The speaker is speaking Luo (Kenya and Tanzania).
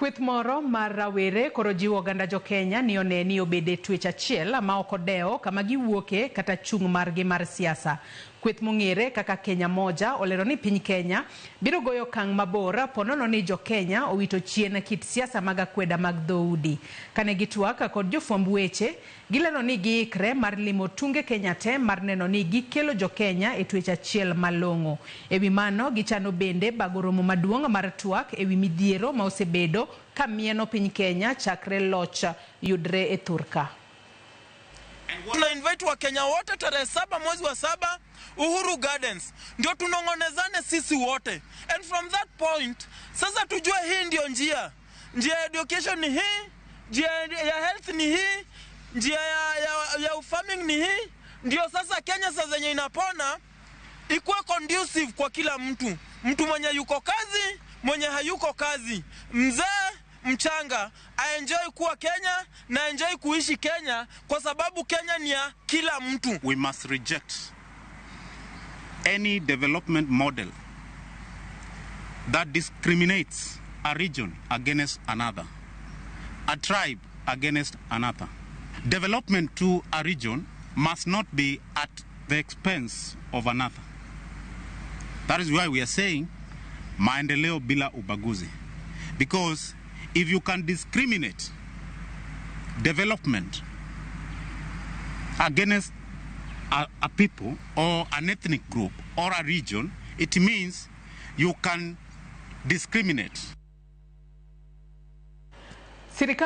Kweth moro mar rawere koro jiwo oganda jo Kenya ni one ni obed e twech achiel ma ok odewo kama giwuoke kata chung' margi mar siasa. Kweth mong'ere kaka Kenya Moja olero ni piny Kenya biro goyo okang' mabor ponono ni jo Kenya owito chien kit siasa mag akweda mag dhoudi. Kane gitwak kod jofwamb weche, gilero ni giikre mar limo tunge Kenya te mar neno ni gikelo jo Kenya e twech achiel malong'o. E wi mano, gichano bende bago romo maduong' mar twak e wi midhiero ma osebedo ka mieno piny Kenya chakre loch yudre e thurka. Tuna invite Wakenya wote tarehe 7 mwezi wa 7 Uhuru Gardens, ndio tunong'onezane sisi wote, and from that point sasa tujue hii ndio njia. Njia ya education ni hii, njia ya health ni hii, njia ya farming ni hii. Ndio sasa Kenya sasa zenye inapona ikuwe conducive kwa kila mtu, mtu mwenye yuko kazi, mwenye hayuko kazi, mzee mchanga aenjoy kuwa Kenya na enjoy kuishi Kenya, kwa sababu Kenya ni ya kila mtu. We must reject any development model that discriminates a region against another, a tribe against another. Development to a region must not be at the expense of another. That is why we are saying maendeleo bila ubaguzi. Because if you can discriminate development against a people or an ethnic group or a region, it means you can discriminate. Sirikal